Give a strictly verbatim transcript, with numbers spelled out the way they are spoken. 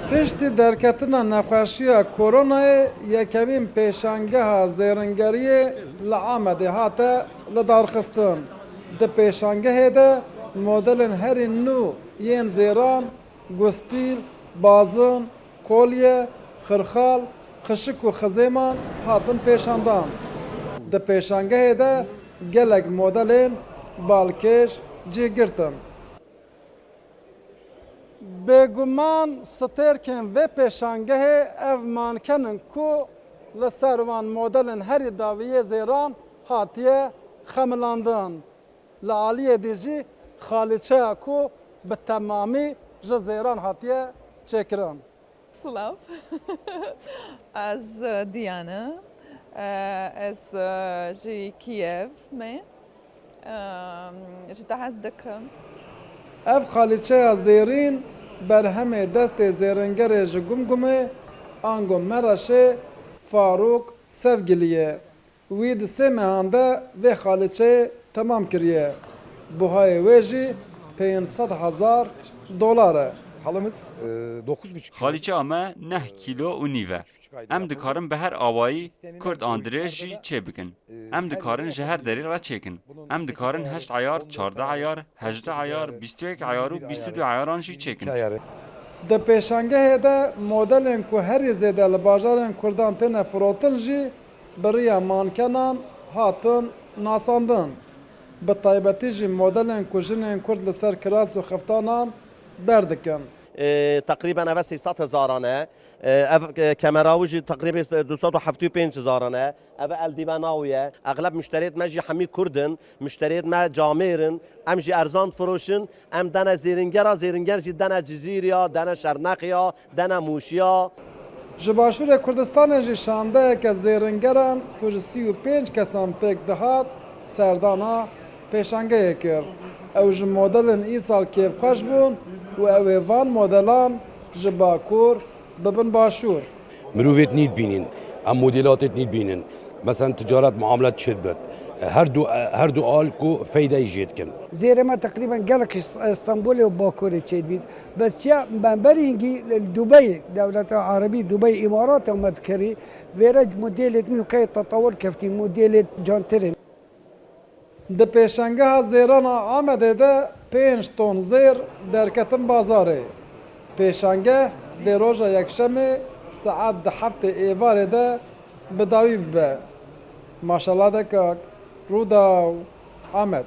Piştî derketina nexweşiya koronayê yekemîn pêşangeha zêringeriyê li Amedê hate lidarxistin. Di pêşangehê de modelên herî nû yên zêran, gustîl, bazin, kolye, xirxal, xişik û xizêman hatin pêşandan. Di pêşangehê de gelek modelên balkêş cih girtin. Bêguman stêrkên vê pêşangehê ev manken in ku li ser wan modelên herî dawî yê zêran hatiye xemilandin. Li aliyê dî jî xalîçeya ku bi temamî ji zêran hatiye çêkirin. Silav. Ez, e, Diyane. E, ez, e, ji Kîev me. E, ji te hez dikim. Ev xalîçeya zêrîn berhemê destê zêringerê ji Gumgumê ango Mereşê Farûk Sevgilî ye. Wî di sê mehan de vê xalîçeyê temam kiriye. Buhayê wê jî pênc sed hezar dolar e. Halımız, e, dokuz buçuk kilo. Xalîçeya me neh kîlo û nîv e. Em dikarin bi her awayî kurt an dirêj jî çêbikin. Em dikarin ji her derê re çêkin. Em dikarin heşt eyar, çardeh eyar, hejdeh eyar, bîst û yek eyar û bîst û du eyaran jî çêkin. Di pêşangehê de modelên ku herî zêde li bajarên Kurdan têne firotin jî bi riya mankenan hatin nasandin. Bi taybetî jî modelên ku jinên Kurd li ser kiras û xiftanan berdikin. E, teqrîben eve sê sed hezaran e. E, ev, e, kemera wî jî teqrîbê du sed û heftê û pênc hezaran e. Eve eldîvena wî ye. Exleb muşterêt me jî hemî Kurd in. Muşterêt me camêr in. Em jî erzan difiroşin. Em dene zêringera, zêringer jî dene Cizîrê ya, dene Şernexê ya, dene Mûşê ya. Ji Başûrê Kurdistanê jî şandeyeke zêringeran ku ji sî û pênc kesan pêk dihat, serdana pêşangehê kir. Ew ji modelên îsal kêfxweş bûn û ew ê van modelan ji Bakur bibin Başûr. Mirovêt nî dibînin, em modêlatêt nî dibînin. Mesela ticaret, muamelet çêdibit. Her du, her du al ku feydeyî jê dikin. Zêrê me teqrîben gelek Îs-, Îstanbulê û Bakurê çêdibît. Bes çiya me berî hingî li Dubeyê, dewleta Erebî, Dubey, Îmarata me dikerî, vêre modêlêt nû qey tetewir keftî, modêlêt cantir in. Di pêşangeha zêran a Amedê de pênc ton zêr derketin bazarê. Pêşangeh dê roja Yekşemê saet di heftê êvarê de bi dawî bibe. Maşala Dekak, Rûdaw, Amed.